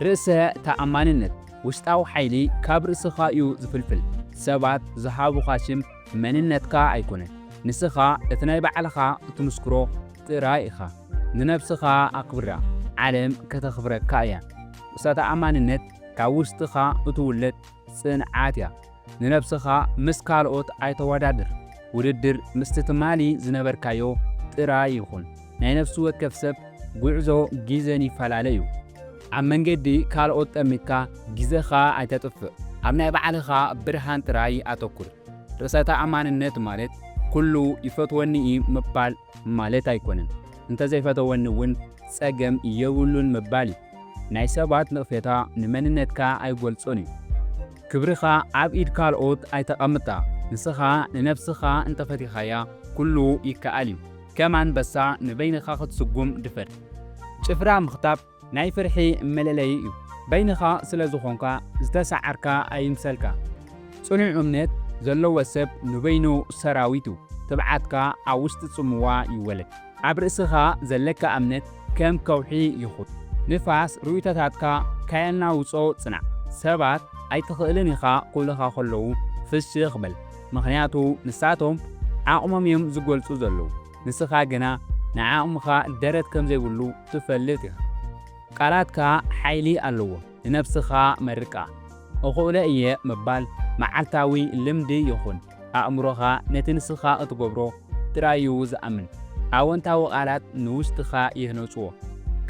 ርእሰ ተኣማንነት ውሽጣዊ ሓይሊ ካብ ርእስኻ እዩ ዝፍልፍል። ሰባት ዝሃቡኻ ሽም መንነትካ ኣይኮነን። ንስኻ እቲ ናይ ባዕልኻ እትምስክሮ ጥራይ ኢኻ። ንነብስኻ ኣኽብራ፣ ዓለም ከተኽብረካ እያ። ርእሰ ተኣማንነት ካብ ውሽጥኻ እትውለድ ጽንዓት እያ። ንነብስኻ ምስ ካልኦት ኣይተወዳድር። ውድድር ምስቲ ትማሊ ዝነበርካዮ ጥራይ ይኹን። ናይ ነፍሲ ወከፍ ሰብ ጉዕዞ ግዜን ይፈላለ እዩ። ኣብ መንገዲ ካልኦት ጠሚትካ ግዜኻ ኣይተጥፍእ። ኣብ ናይ ባዕልኻ ብርሃን ጥራይ ኣተኩር። ርእሰ ተኣማንነት ማለት ኩሉ ይፈትወኒ እዩ ምባል ማለት ኣይኮነን። እንተዘይፈተወኒ እውን ጸገም የብሉን ምባል እዩ። ናይ ሰባት ነቕፌታ ንመንነትካ ኣይገልጾን እዩ። ክብርኻ ኣብ ኢድ ካልኦት ኣይተቐምጣ። ንስኻ ንነብስኻ እንተፈቲኻያ ኩሉ ይከኣል እዩ። ከም ኣንበሳ ንበይንኻ ክትስጉም ድፈር። ጭፍራ ምኽታብ ናይ ፍርሒ መለለዪ እዩ። በይንኻ ስለ ዝኾንካ ዝተሰዓርካ ኣይምሰልካ። ጽኑዕ እምነት ዘለዎ ሰብ ንበይኑ ሰራዊት እዩ። ትብዓትካ ኣብ ውሽጢ ጽምዋ ይወለድ። ኣብ ርእስኻ ዘለካ እምነት ከም ከውሒ ይኹን። ንፋስ ርእይቶታትካ ከየናውጾ ጽናዕ። ሰባት ኣይትኽእልን ኢኻ ክብሉኻ ከለዉ ፍሽኽ በል። ምኽንያቱ ንሳቶም ዓቕሞም እዮም ዝገልጹ ዘለዉ። ንስኻ ግና ንዓቕምኻ ደረት ከም ዘይብሉ ትፈልጥ ኢኻ። ቃላትካ ሓይሊ ኣለዎ። ንነብስኻ መርቃ። እኽእሎ እየ ምባል መዓልታዊ ልምዲ ይኹን። ኣእምሮኻ ነቲ ንስኻ እትገብሮ ጥራይ እዩ ዝኣምን። ኣወንታዊ ቃላት ንውሽጥኻ ይህነጽዎ።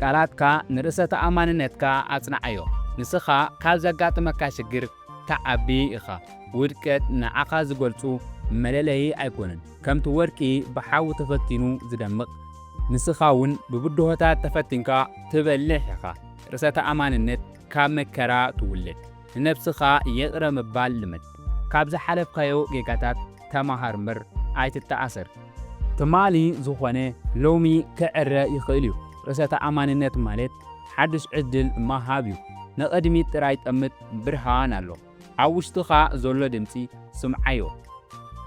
ቃላትካ ንርእሰ ተኣማንነትካ ኣጽንዓዮ። ንስኻ ካብ ዘጋጥመካ ሽግር ትዓቢ ኢኻ። ውድቀት ንዓኻ ዝገልጹ መለለዪ ኣይኮነን። ከምቲ ወርቂ ብሓዊ ተፈቲኑ ዝደምቕ፣ ንስኻ እውን ብብድሆታት ተፈቲንካ ትበልሕ ኢኻ። ርእሰ ተኣማንነት ካብ መከራ ትውለድ። ንነብስኻ ይቕረ ምባል ልመድ። ካብ ዝሓለፍካዮ ጌጋታት ተማሃር እምበር ኣይትተኣሰር። ትማሊ ዝኾነ ሎሚ ክዕረ ይኽእል እዩ። ርእሰ ተኣማንነት ማለት ሓድሽ ዕድል ምሃብ እዩ። ንቕድሚት ጥራይ ጠምት፣ ብርሃን ኣሎ። ኣብ ውሽጥኻ ዘሎ ድምጺ ስምዓዮ።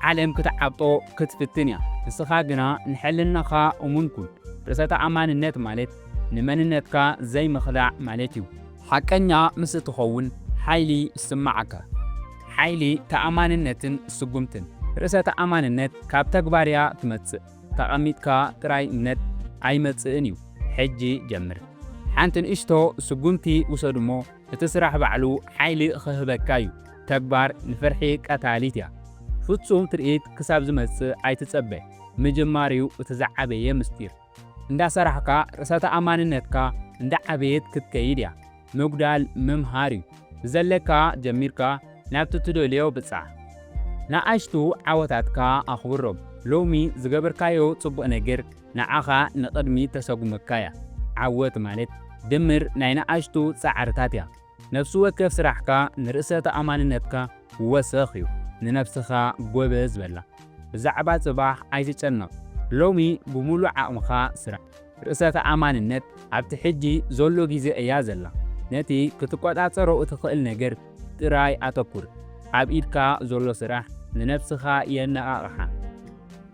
ዓለም ክትዓብጦ ክትፍትን እያ፣ ንስኻ ግና ንሕልናኻ እሙን ኩን። ርእሰ ተኣማንነት ማለት ንመንነትካ ዘይምኽዳዕ ማለት እዩ። ሓቀኛ ምስ እትኸውን ሓይሊ ይስምዓካ። ሓይሊ ተኣማንነትን ስጉምትን። ርእሰ ተኣማንነት ካብ ተግባር እያ ትመጽእ። ተቐሚጥካ ጥራይ እምነት ኣይመጽእን እዩ። ሕጂ ጀምር። ሓንቲ ንእሽቶ ስጉምቲ ውሰድ እሞ እቲ ስራሕ ባዕሉ ሓይሊ ክህበካ እዩ። ተግባር ንፍርሒ ቀታሊት እያ። ፍጹም ትርኢት ክሳብ ዝመጽእ ኣይትጸበ። ምጅማር እዩ እቲ ዝዓበየ ምስጢር። እንዳሰራሕካ ርእሰ ተኣማንነትካ እንዳዓበየት ክትከይድ እያ። ምጉዳል ምምሃር እዩ። ብዘለካ ጀሚርካ ናብቲ ትደልዮ ብጻሕ። ንኣሽቱ ዓወታትካ ኣኽብሮም። ሎሚ ዝገበርካዮ ጽቡቕ ነገር ንዓኻ ንቕድሚት ተሰጉመካ እያ። ዓወት ማለት ድምር ናይ ንኣሽቱ ጻዕርታት እያ። ነፍሲ ወከፍ ስራሕካ ንርእሰ ተኣማንነትካ ወሰኽ እዩ። ንነብስኻ ጎበዝ በላ። ብዛዕባ ጽባሕ ኣይትጨነቕ። ሎሚ ብምሉእ ዓቕምኻ ስራሕ። ርእሰ ተኣማንነት ኣብቲ ሕጂ ዘሎ ግዜ እያ ዘላ። ነቲ ክትቆጻጸሮ እትኽእል ነገር ጥራይ ኣተኩር። ኣብ ኢድካ ዘሎ ስራሕ ንነብስኻ የነቓቕሓ።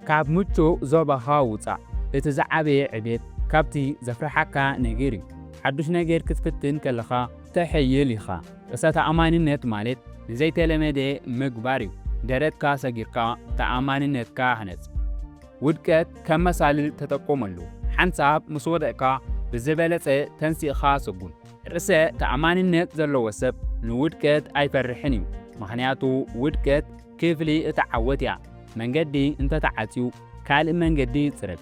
ካብ ምቹእ ዞባኻ ውጻእ። እቲ ዝዓበየ ዕቤት ካብቲ ዘፍርሓካ ነገር እዩ። ሓዱሽ ነገር ክትፍትን ከለኻ ተሐይል ኢኻ። ርእሰ ተኣማንነት ማለት ንዘይተለመደ ምግባር እዩ። ደረትካ ሰጊርካ ተኣማንነትካ ህነጽ። ውድቀት ከም መሳልል ተጠቀመሉ። ሓንሳብ ምስ ወደቕካ ብዝበለጸ ተንሲእኻ ስጉም። ርእሰ ተኣማንነት ዘለዎ ሰብ ንውድቀት ኣይፈርሕን እዩ። ምኽንያቱ ውድቀት ክፍሊ እቲ ዓወት እያ። መንገዲ እንተተዓጽዩ ካልእ መንገዲ ይጽረግ።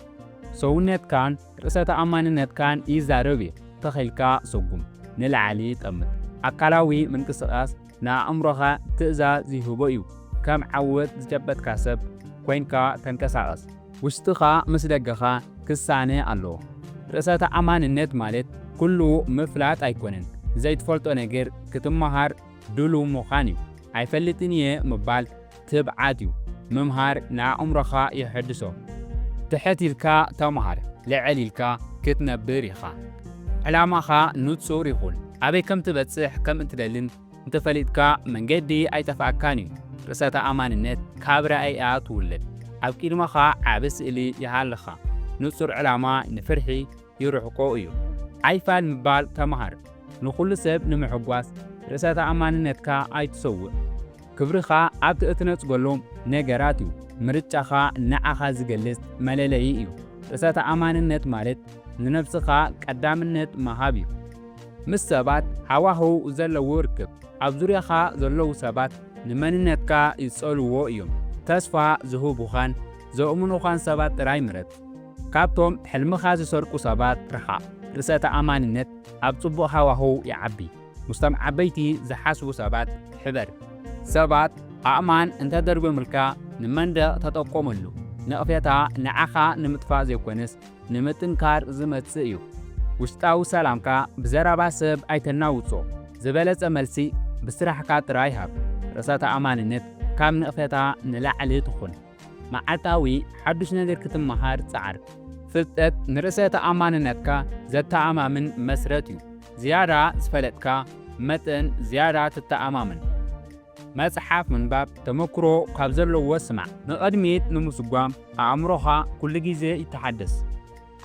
ሰውነትካን ርእሰ ተኣማንነትካን ይዛረብ እዩ። ተኺልካ ስጉም፣ ንላዕሊ ጠምት። ኣካላዊ ምንቅስቓስ ንኣእምሮኻ ትእዛዝ ይህቦ እዩ። ከም ዓወት ዝጨበጥካ ሰብ ኮይንካ ተንቀሳቐስ። ውሽጥኻ ምስ ደገኻ ክሳነ ኣለዎ። ርእሰ ተኣማንነት ማለት ኩሉ ምፍላጥ ኣይኮነን። ዘይትፈልጦ ነገር ክትመሃር ድሉው ምዃን እዩ። ኣይፈልጥን እየ ምባል ትብዓት እዩ። ምምሃር ንኣእምሮኻ የሐድሶ። ትሕት ኢልካ ተምሃር፣ ልዕል ኢልካ ክትነብር ኢኻ። ዕላማኻ ንጹር ይኹን። ኣበይ ከም ትበጽሕ ከም እትደልን እንተፈሊጥካ መንገዲ ኣይጠፍኣካን እዩ። ርእሰ ተኣማንነት ካብ ራእያ ትውለድ። ኣብ ቅድመኻ ዓቢ ስእሊ ይሃልኻ። ንጹር ዕላማ ንፍርሒ ይርሕቆ እዩ። ኣይፋል ምባል ተምሃር። ንኹሉ ሰብ ንምሕጓስ ርእሰ ተኣማንነትካ ኣይትሰውእ። ክብርኻ ኣብቲ እትነጽገሎም ነገራት እዩ። ምርጫኻ ንዓኻ ዝገልጽ መለለዪ እዩ። ርእሰ ተኣማንነት ማለት ንነብስኻ ቀዳምነት ምሃብ እዩ። ምስ ሰባት ሃዋህው ዘለዎ ርክብ። ኣብ ዙርያኻ ዘለዉ ሰባት ንመንነትካ ይጸልዎ እዮም። ተስፋ ዝህቡኻን ዘእምኑኻን ሰባት ጥራይ ምረጽ። ካብቶም ሕልምኻ ዝሰርቁ ሰባት ርሓቕ። ርእሰ ተኣማንነት ኣብ ጽቡቕ ሃዋህው ይዓቢ። ምስቶም ዓበይቲ ዝሓስቡ ሰባት ሕበር። ሰባት ኣእማን እንተደርብምልካ ንመንደቕ ተጠቆመሉ። ነቕፌታ ንዓኻ ንምጥፋእ ዘይኮነስ ንምጥንካር ዝመጽእ እዩ። ውሽጣዊ ሰላምካ ብዘረባ ሰብ ኣይተናውጾ። ዝበለጸ መልሲ ብስራሕካ ጥራይ ሃብ። ርእሰ ተኣማንነት ካብ ነቕፌታ ንላዕሊ ትኹን። መዓልታዊ ሓዱሽ ነገር ክትመሃር ጸዓር። ፍልጠት ንርእሰ ተኣማንነትካ ዘተኣማምን መስረት እዩ። ዝያዳ ዝፈለጥካ መጠን ዝያዳ ትተኣማመን። መጽሓፍ ምንባብ ተመክሮ ካብ ዘለዎ ስማዕ። ንቕድሚት ንምስጓም ኣእምሮኻ ኩሉ ግዜ ይተሓደስ።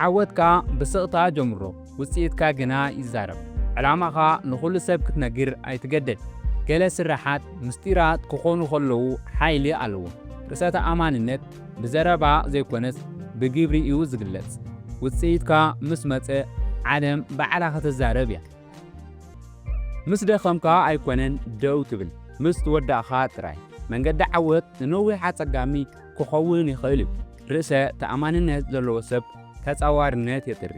ዓወትካ ብስቕታ ጀምሮ፣ ውጽኢትካ ግና ይዛረብ። ዕላማኻ ንኹሉ ሰብ ክትነግር ኣይትገደድ። ገለ ስራሓት ምስጢራት ክኾኑ ከለዉ ሓይሊ ኣለዎም። ርእሰ ተኣማንነት ብዘረባ ዘይኮነስ ብግብሪ እዩ ዝግለጽ። ውጽኢትካ ምስ መጸ ዓለም ባዕላ ክትዛረብ እያ። ምስ ደኸምካ ኣይኮነን ደው ትብል፣ ምስ ተወዳእኻ ጥራይ። መንገዲ ዓወት ንነዊሕ ኣጸጋሚ ክኸውን ይኽእል እዩ። ርእሰ ተኣማንነት ዘለዎ ሰብ ተጻዋርነት የጥሪ።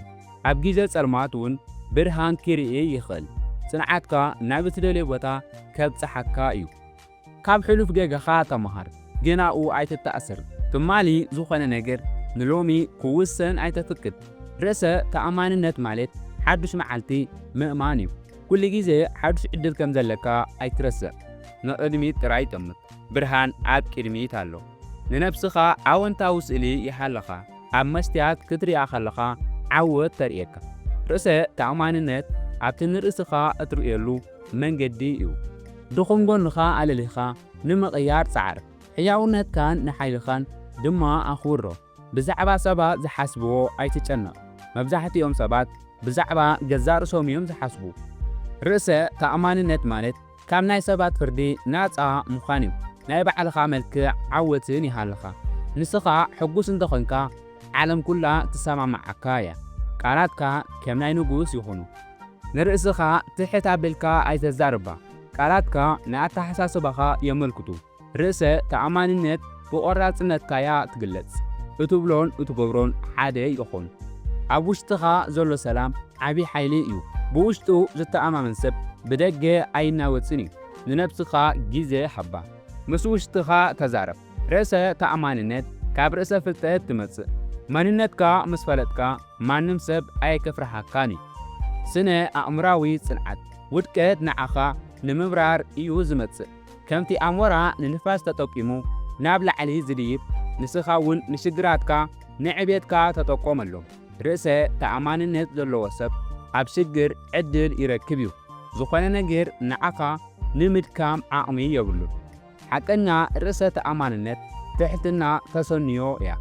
ኣብ ግዜ ጸልማት እውን ብርሃን ክርኢ ይኽእል። ጽንዓትካ ናብ እትደልዮ ቦታ ከብጽሓካ እዩ። ካብ ሕሉፍ ጌጋኻ ተመሃር፣ ግን ኣብኡ ኣይትተኣሰር። ትማሊ ዝኾነ ነገር ንሎሚ ክውሰን ኣይተፍቅድ። ርእሰ ተኣማንነት ማለት ሓዱሽ መዓልቲ ምእማን እዩ። ኩሉ ግዜ ሓዱሽ ዕድል ከም ዘለካ ኣይትረስዕ። ንቕድሚት ጥራይ ጠምት። ብርሃን ኣብ ቅድሚት ኣሎ። ንነብስኻ ኣወንታዊ ስእሊ ይሃልኻ። ኣብ መስትያት ክትሪኣ ከለኻ ዓወት ተርእየካ። ርእሰ ተኣማንነት ኣብቲ ንርእስኻ እትርእየሉ መንገዲ እዩ። ድኹም ጎንኻ ኣለሊኻ ንምቕያር ጸዓር። ሕያውነትካን ንሓይልኻን ድማ ኣኽብሮ። ብዛዕባ ሰባት ዝሓስብዎ ኣይትጨነቕ። መብዛሕትኦም ሰባት ብዛዕባ ገዛእ ርእሶም እዮም ዝሓስቡ። ርእሰ ተኣማንነት ማለት ካብ ናይ ሰባት ፍርዲ ናጻ ምዃን እዩ። ናይ ባዕልኻ መልክዕ ዓወትን ይሃልኻ። ንስኻ ሕጉስ እንተኾንካ፣ ዓለም ኩላ ትሰማማዓካ እያ። ቃላትካ ከም ናይ ንጉስ ይኹኑ። ንርእስኻ ትሕት ኣቢልካ ኣይተዛርባ። ቃላትካ ንኣተሓሳስባኻ የመልክቱ። ርእሰ ተኣማንነት ብቖራጽነትካያ ትግለጽ። እትብሎን እትገብሮን ሓደ ይኹን። ኣብ ውሽጥኻ ዘሎ ሰላም ዓቢ ሓይሊ እዩ። ብውሽጡ ዝተኣማመን ሰብ ብደገ ኣይናወጽን እዩ። ንነብስኻ ግዜ ሃባ። ምስ ውሽጥኻ ተዛረብ። ርእሰ ተኣማንነት ካብ ርእሰ ፍልጠት ትመጽእ። መንነትካ ምስ ፈለጥካ ማንም ሰብ ኣይከፍርሃካን እዩ። ስነ ኣእምራዊ ጽንዓት። ውድቀት ንዓኻ ንምብራር እዩ ዝመጽእ። ከምቲ ኣሞራ ንንፋስ ተጠቂሙ ናብ ላዕሊ ዝድይብ፣ ንስኻ እውን ንሽግራትካ ንዕቤትካ ተጠቆመሎም። ርእሰ ተኣማንነት ዘለዎ ሰብ ኣብ ሽግር ዕድል ይረክብ እዩ። ዝኾነ ነገር ንዓኻ ንምድካም ዓቕሚ የብሉን። ሓቀኛ ርእሰ ተኣማንነት ትሕትና ተሰንዮ እያ።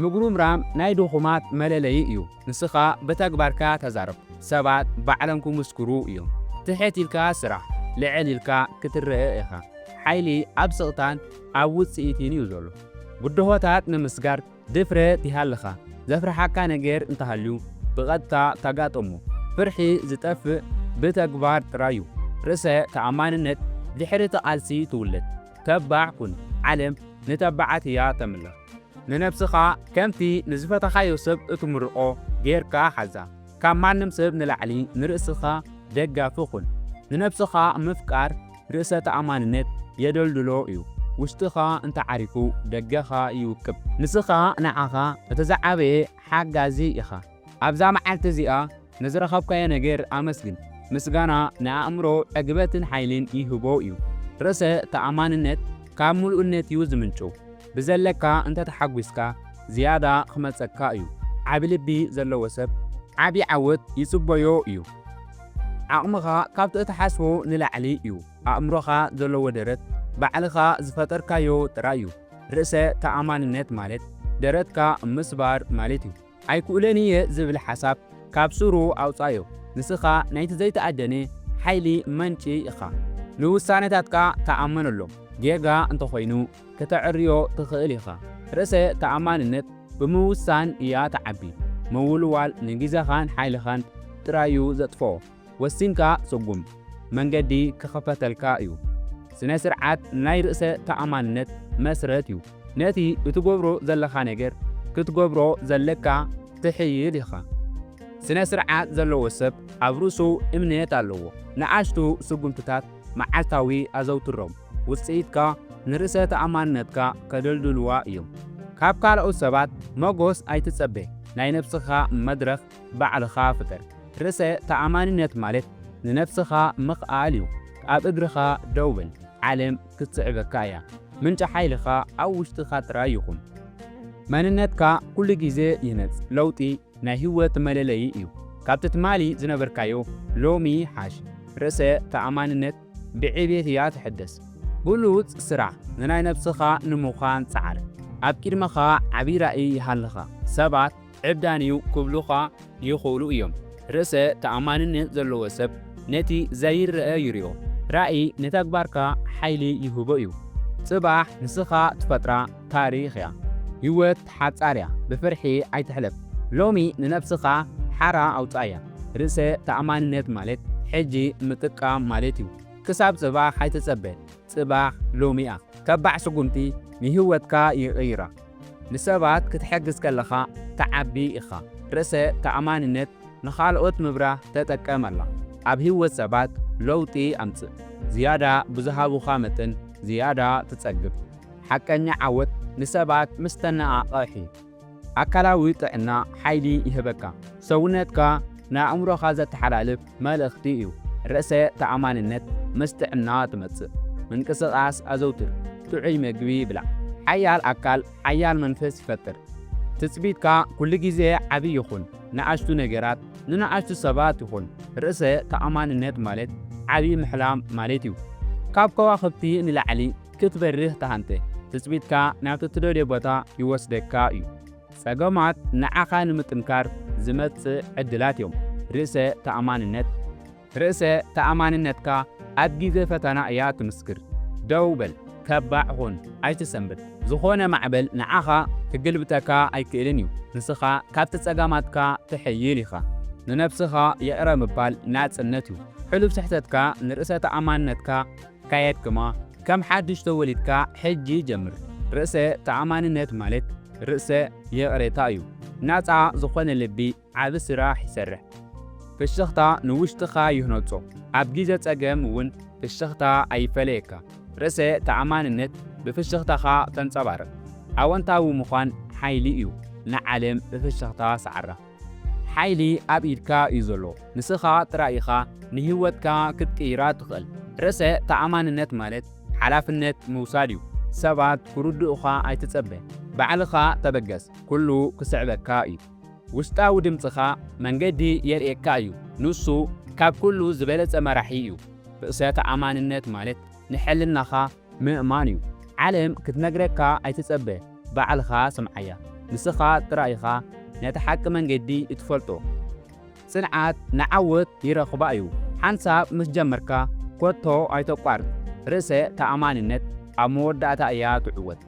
ምጉርምራም ናይ ድኹማት መለለዪ እዩ። ንስኻ ብተግባርካ ተዛረብ። ሰባት ባዕሎም ክምስክሩ እዮም። ትሕት ኢልካ ስራሕ፣ ልዕል ኢልካ ክትረአ ኢኻ። ሓይሊ ኣብ ስቕታን ኣብ ውጽኢትን እዩ ዘሎ። ብድሆታት ንምስጋር ድፍረት ይሃልኻ። ዘፍርሓካ ነገር እንተሃልዩ ብቐጥታ ተጋጠሞ። ፍርሒ ዝጠፍእ ብተግባር ጥራይ እዩ። ርእሰ ተኣማንነት ድሕሪ እቲ ቃልሲ ትውለድ። ተባዕ ኩን። ዓለም ንተባዓት እያ ተምልኽ። ንነብስኻ ከምቲ ንዝፈተኻዮ ሰብ እትምርቖ ጌርካ ሓዛ። ካብ ማንም ሰብ ንላዕሊ ንርእስኻ ደጋፊ ኩን። ንነብስኻ ምፍቃር ርእሰ ተኣማንነት የደልድሎ እዩ። ውሽጥኻ እንተዓሪፉ ደገኻ ይውቅብ። ንስኻ ንዓኻ እቲ ዝዓበየ ሓጋዚ ኢኻ። ኣብዛ መዓልቲ እዚኣ ንዝረኸብካዮ ነገር ኣመስግን። ምስጋና ንኣእምሮ ዕግበትን ሓይልን ይህቦ እዩ። ርእሰ ተኣማንነት ካብ ምሉእነት እዩ ዝምንጩ። ብዘለካ እንተተሓጒስካ ዝያዳ ክመጸካ እዩ። ዓቢ ልቢ ዘለዎ ሰብ ዓቢ ዓወት ይጽበዮ እዩ። ዓቕምኻ ካብቲ እትሓስቦ ንላዕሊ እዩ። ኣእምሮኻ ዘለዎ ደረት ባዕልኻ ዝፈጠርካዮ ጥራይ እዩ። ርእሰ ተኣማንነት ማለት ደረትካ ምስባር ማለት እዩ። ኣይክእሎን እየ ዝብል ሓሳብ ካብ ሱሩ ኣውጻዮ። ንስኻ ናይቲ ዘይተኣደነ ሓይሊ መንጪ ኢኻ። ንውሳነታትካ ተኣመነሎም። ጌጋ እንተኾይኑ፣ ከተዕርዮ ትኽእል ኢኻ። ርእሰ ተኣማንነት ብምውሳን እያ ትዓቢ። ምውልዋል ንግዜኻን ሓይልኻን ጥራይ እዩ ዘጥፍኦ። ወሲንካ ስጉም መንገዲ ክኽፈተልካ እዩ። ስነ ስርዓት ናይ ርእሰ ተኣማንነት መስረት እዩ። ነቲ እትገብሮ ዘለኻ ነገር ክትገብሮ ዘለካ ትሕይል ኢኻ። ስነ ስርዓት ዘለዎ ሰብ ኣብ ርእሱ እምነት ኣለዎ። ንኣሽቱ ስጉምትታት መዓልታዊ ኣዘውትሮም ውጽኢትካ ንርእሰ ተኣማንነትካ ከደልድልዋ እዮም። ካብ ካልኦት ሰባት መጎስ ኣይትጸበ። ናይ ነብስኻ መድረኽ ባዕልኻ ፍጠር። ርእሰ ተኣማንነት ማለት ንነብስኻ ምኽኣል እዩ። ኣብ እግርኻ ደው በል። ዓለም ክትስዕበካ እያ። ምንጪ ሓይልኻ ኣብ ውሽጥኻ ጥራይ ይኹን። መንነትካ ኩሉ ግዜ ይህነጽ። ለውጢ ናይ ህይወት መለለዪ እዩ። ካብቲ ትማሊ ዝነበርካዮ ሎሚ ሓሽ። ርእሰ ተኣማንነት ብዕቤት እያ ትሕደስ። ብሉጽ ስራሕ። ንናይ ነብስኻ ንምዃን ጸዓር። ኣብ ቅድመኻ ዓቢ ራእይ ይሃልኻ። ሰባት ዕብዳን እዩ ክብሉኻ ይኽእሉ እዮም። ርእሰ ተኣማንነት ዘለዎ ሰብ ነቲ ዘይረኣ ይርእዮ። ራእይ ንተግባርካ ሓይሊ ይህቦ እዩ። ጽባሕ ንስኻ ትፈጥራ ታሪኽ እያ። ህይወት ሓጻር እያ። ብፍርሒ ኣይትሕለፍ። ሎሚ ንነብስኻ ሓራ ኣውጽኣያ። ርእሰ ተኣማንነት ማለት ሕጂ ምጥቃም ማለት እዩ። ክሳብ ጽባሕ ኣይትጸበ። ጽባሕ ሎሚ እያ። ተባዕ ስጉምቲ ንህይወትካ ይቕይራ። ንሰባት ክትሕግዝ ከለኻ ትዓቢ ኢኻ። ርእሰ ተኣማንነት ንኻልኦት ምብራህ ተጠቀመላ። ኣብ ህይወት ሰባት ለውጢ ኣምጽእ። ዝያዳ ብዝሃቡኻ መጠን ዝያዳ ትጸግብ። ሓቀኛ ዓወት ንሰባት ምስ ተነቓቕሕ እዩ። ኣካላዊ ጥዕና ሓይሊ ይህበካ። ሰውነትካ ንኣእምሮኻ ዘተሓላልፍ መልእኽቲ እዩ። ርእሰ ተኣማንነት ምስ ጥዕና ትመጽእ። ምንቅስቓስ ኣዘውትር። ጥዑይ መግቢ ብላዕ። ሓያል ኣካል ሓያል መንፈስ ይፈጥር። ትጽቢትካ ኩሉ ግዜ ዓቢ ይኹን። ንኣሽቱ ነገራት ንንኣሽቱ ሰባት ይኹን። ርእሰ ተኣማንነት ማለት ዓቢ ምሕላም ማለት እዩ። ካብ ከዋኽብቲ ንላዕሊ ክትበርህ ተሃንተ። ትጽቢትካ ናብቲ ትደልዮ ቦታ ይወስደካ እዩ። ጸገማት ንዓኻ ንምጥንካር ዝመጽእ ዕድላት እዮም። ርእሰ ተኣማንነት። ርእሰ ተኣማንነትካ ኣብ ግዜ ፈተና እያ ትምስክር። ደው በል፣ ተባዕ ኹን፣ ኣይትሰንብድ። ዝኾነ ማዕበል ንዓኻ ክግልብጠካ ኣይክእልን እዩ። ንስኻ ካብቲ ጸገማትካ ትሕይል ኢኻ። ንነብስኻ ይቕረ ምባል ናጽነት እዩ። ሕሉፍ ስሕተትካ ንርእሰ ተኣማንነትካ ካየድክማ፣ ከም ሓድሽ ተወሊድካ ሕጂ ጀምር። ርእሰ ተኣማንነት ማለት ርእሰ ይቕሬታ እዩ። ናጻ ዝኾነ ልቢ ዓቢ ስራሕ ይሰርሕ። ፍሽኽታ ንውሽጥኻ ይህነጾ። ኣብ ግዜ ጸገም እውን ፍሽኽታ ኣይፈለየካ። ርእሰ ተኣማንነት ብፍሽኽታኻ ተንጸባርቕ። ኣወንታዊ ምዃን ሓይሊ እዩ። ንዓለም ብፍሽኽታ ሰዓራ። ሓይሊ ኣብ ኢድካ እዩ ዘሎ። ንስኻ ጥራይ ኢኻ ንህይወትካ ክትቅይራ ትኽእል። ርእሰ ተኣማንነት ማለት ሓላፍነት ምውሳድ እዩ። ሰባት ክርድኡኻ ኣይትጸበ። ባዕልኻ ተበገስ። ኩሉ ክስዕበካ እዩ። ውሽጣዊ ድምጽኻ መንገዲ የርእየካ እዩ። ንሱ ካብ ኩሉ ዝበለጸ መራሒ እዩ። ርእሰ ተኣማንነት ማለት ንሕልናኻ ምእማን እዩ። ዓለም ክትነግረካ ኣይትጸበ። ባዕልኻ ስምዓያ። ንስኻ ጥራይ ኢኻ ነቲ ሓቂ መንገዲ እትፈልጦ። ጽንዓት ንዓወት ይረኽባ እዩ። ሓንሳብ ምስ ጀመርካ ኮቶ ኣይተቋርጽ። ርእሰ ተኣማንነት ኣብ መወዳእታ እያ ትዕወት።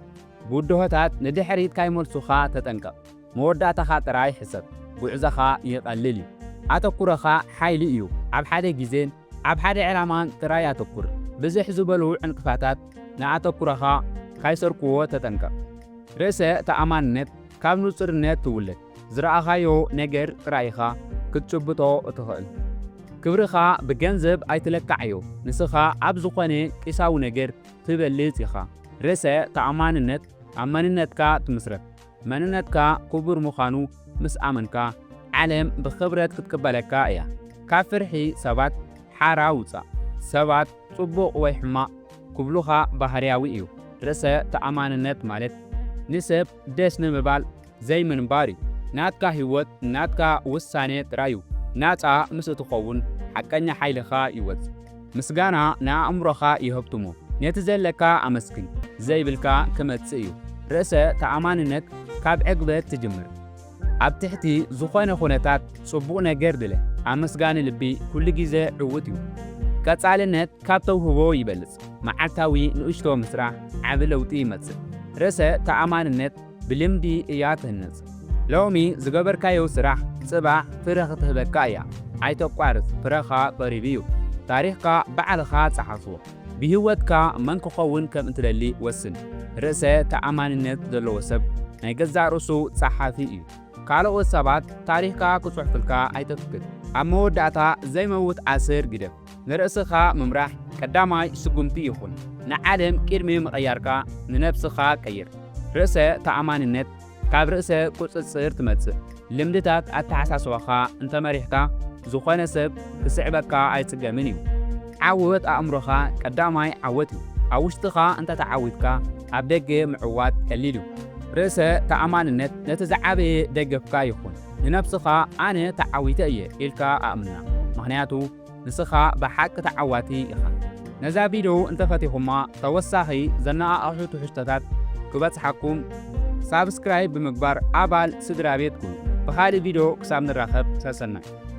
ብድሆታት ንድሕሪት ካይመልሱኻ ተጠንቀቕ። መወዳእታኻ ጥራይ ሕሰብ። ጉዕዞኻ ይቐልል እዩ። ኣተኩሮኻ ሓይሊ እዩ። ኣብ ሓደ ግዜን ኣብ ሓደ ዕላማን ጥራይ ኣተኩር። ብዝሕ ዝበሉ ዕንቅፋታት ንኣተኩሮኻ ካይሰርቅዎ ተጠንቀቕ። ርእሰ ተኣማንነት ካብ ንጹርነት ትውለድ። ዝረኣኻዮ ነገር ጥራይ ኢኻ ክትጭብጦ እትኽእል። ክብርኻ ብገንዘብ ኣይትለካዓዮ። ንስኻ ኣብ ዝኾነ ቂሳዊ ነገር ትበልጽ ኢኻ። ርእሰ ተኣማንነት ኣብ መንነትካ ትምስረት። መንነትካ ክቡር ምዃኑ ምስ ኣመንካ፣ ዓለም ብኽብረት ክትቅበለካ እያ። ካብ ፍርሒ ሰባት ሓራ ውጻእ። ሰባት ጽቡቕ ወይ ሕማቕ ክብሉኻ ባህርያዊ እዩ። ርእሰ ተኣማንነት ማለት ንሰብ ደስ ንምባል ዘይምንባር እዩ። ናትካ ህይወት ናትካ ውሳኔ ጥራይ እዩ። ናጻ ምስ እትኸውን ሓቀኛ ሓይልኻ ይወጽእ። ምስጋና ንኣእምሮኻ ይህብትሞ። ነቲ ዘለካ ኣመስግን ዘይብልካ ክመጽእ እዩ። ርእሰ ተኣማንነት ካብ ዕግበት ትጅምር። ኣብ ትሕቲ ዝኾነ ኩነታት ጽቡቕ ነገር ድለ። ኣመስጋኒ ልቢ ኩሉ ግዜ ዕዉት እዩ። ቀጻልነት ካብ ተውህቦ ይበልጽ። መዓልታዊ ንእሽቶ ምስራሕ ዓቢ ለውጢ ይመጽእ። ርእሰ ተኣማንነት ብልምዲ እያ ትህነጽ። ሎሚ ዝገበርካዮ ስራሕ ጽባሕ ፍረ ክትህበካ እያ። ኣይተቋርጽ፣ ፍረኻ ቀሪቡ እዩ። ታሪኽካ ባዕልኻ ጸሓፎ። ብህይወትካ መን ክኸውን ከም እትደሊ ወስን። ርእሰ ተኣማንነት ዘለዎ ሰብ ናይ ገዛእ ርእሱ ጸሓፊ እዩ። ካልኦት ሰባት ታሪኽካ ክጽሕፉልካ ኣይተፍቅድ። ኣብ መወዳእታ ዘይመውት ኣስር ግደፍ። ንርእስኻ ምምራሕ ቀዳማይ ስጉምቲ ይኹን። ንዓለም ቅድሚ ምቕያርካ ንነብስኻ ቀይር። ርእሰ ተኣማንነት ካብ ርእሰ ቁጽጽር ትመጽእ። ልምድታት ኣተሓሳስባኻ እንተመሪሕካ፣ ዝኾነ ሰብ ክስዕበካ ኣይጽገምን እዩ። ዓወት ኣእምሮኻ ቀዳማይ ዓወት እዩ። ኣብ ውሽጥኻ እንተተዓዊትካ፣ ኣብ ደገ ምዕዋት ቀሊል እዩ። ርእሰ ተኣማንነት ነቲ ዝዓበየ ደገፍካ ይኹን። ንነብስኻ ኣነ ተዓዊተ እየ ኢልካ ኣእምና። ምኽንያቱ ንስኻ ብሓቂ ተዓዋቲ ኢኻ። ነዛ ቪድዮ እንተፈቲኹማ ተወሳኺ ዘነቓቕሑ ትሕዝቶታት ክበጽሓኩም ሳብስክራይብ ብምግባር ኣባል ስድራ ቤት ኩኑ። ብኻልእ ቪድዮ ክሳብ ንራኸብ ሰሰናይ።